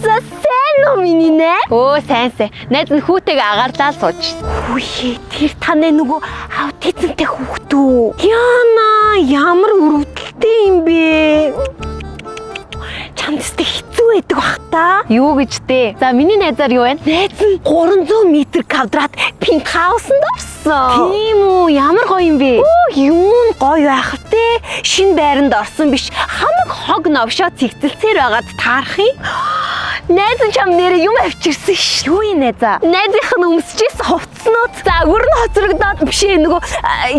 За, сайн уу, миний найз? Өө, сайн сайн. Найз нь хүүтэйгээ агаарлаа л сууж. Үхээ, тэр танай нөгөө аутизмтай хүүхэд үү? Яна, ямар өрөвдөлтэй юм бэ? Чамд өстэй хэцүү байдаг бах та. Юу гэж дээ? За, миний найзаар юу вэ? Найз нь 300 м квадрат пентхаусанд орсон. Тийм үү? Ямар гоё юм бэ? Оо, юун гоё байх вэ? Шинэ байранд орсон биш. Хамаг хог новшоо цэгцэлцээр байгаад таарах юм. Найз нь чам нэрээ юм авчирсан ш. Юу юм, найзаа? Найзынх нь өмсөжсэн хувцснууд за өгөр нь хоцрогдоод биш ээ, нөгөө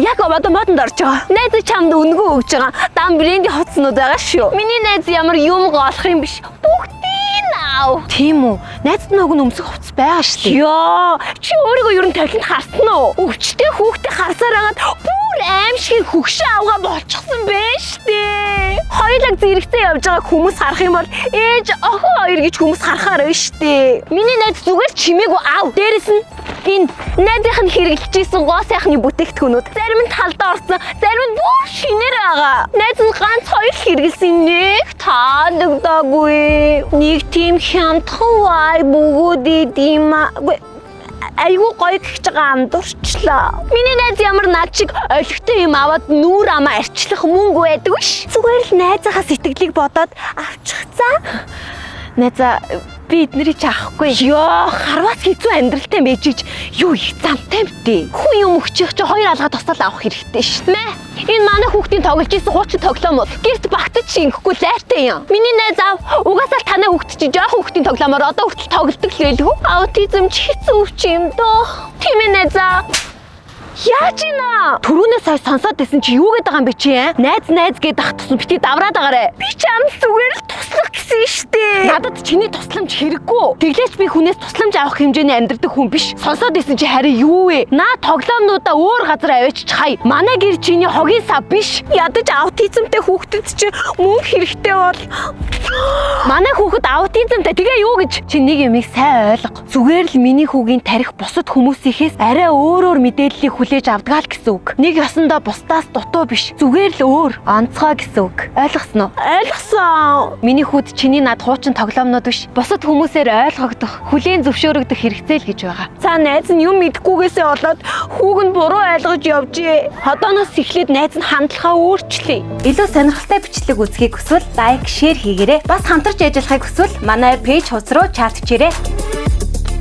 яг одоо модонд орж байгаа. Найз чамд өнгөө өгж байгаа. Дан брендийн хувцснууд байгаа шүү. Миний найз ямар юм гоолох юм биш. Бүгдийг ав. Тийм үү? Найзд нь уг нь өмсөх хувцас байгаа шүү дээ. Йоо, чи өөрийгөө ер нь толинд харсан уу? Өвчтэй хүүхдээ харсаар хагаад бүр аимшигын хөгшин авгаа болчихсон бэ штэ. Хоёулаа зэрэгцээ явж байгаа хүмүүс харах юм бол ээж охин хоёр гэж хүмүүс харахаар байна штэ. Миний найз зүгээр чимээгүй ав. Дээрэс нь энэ найзынх нь хэрэглэжсэн гоо сайхны бүтээгдэхүүнүүд зарим нь талдаа орсон, зарим нь бүр шинээр байгаа. Найз нь ганц хоёр л хэрэглэсэн, нэг таалагдаагүй. Нэг тийм хямдхан вай бөгөөд идэм аа. Үгүй, айгүй гоё гихж байгаа андуурчлаа. Миний найз ямар над шиг олигтой юм аваад нүүр амаа арчлах мөнгө байдаг биш. Зүгээр л найзынхаа сэтгэлийг бодоод авчих за. Найзаа, би эднэрийг чи авахгүй. Йоо, харвас хэцүү амьдралтай байж ич юу их замтай бтэ. Хүн юм өгчих чи хоёр алгаа тусал авах хэрэгтэй ш. Мэ, энэ манай хүүхдийн тоглож исэн хуучин тоглоомууд гэрт багтаж шингэхгүй лайтай юм. Миний найз ав, угаасаа л танай хүүхд чи жоохон хүүхдийн тоглоомоор одоо хүртэл тоглодог л байлгүй. Аутизм ч хэцүү өвч юм доо. Тийм ээ, найзаа. Яаж ийна? Түрүүнээс хойш сонсоод байсан чи юу гэдэг байгаа юм бэ чи? Ээ? Найз найз гэдээ ах тусан бити давраад агаарэ. Би чамд зүгээр л туслах гэсэн штэ. Надад чиний тусламж хэрэггүй. Тэглээч би хүнээс тусламж авах хэмжээний амьдрдаг хүн биш. Сонсоод исэн чи харин юу вэ? Наа тоглоомнуудаа өөр газар аваачих хай. Манай гэр чиний хогийн сав биш. Ядаж аутизмтай хүүхдэд чи мөнгө хэрэгтэй бол Манай хүүхэд аутизмтай. Тэгээ юу гэж? Чи нэг юмыг сайн ойлго. Зүгээр л миний хүүгийн тарих бусад хүмүүсийнхээс арай өөрөөр мэдээллийг хүлээж авдаг л гэсэн үг. Нэг ёсондоо бусдаас дутуу биш. Зүгээр л өөр, онцгой гэсэн үг. Ойлгосноо? Ойлгосон. Миний хүүд чиний над хуучин тоглоомнууд биш. Бусад хүмүүсээр ойлгогдох, хүлээн зөвшөөрөгдөх хэрэгцээ л гэж байгаа. За, найз нь юм мэдэхгүйгээсээ болоод хүүг нь буруу ойлгож явжээ. Одооноос эхлээд найз нь хандлагаа өөрчлөе. Илүү сонирхолтой бичлэг үзэхийг хүсвэл like, share хийгээрэй. Бас хамтарч ажиллахыг хүсвэл манай page хуудас руу chat хийгээрэй.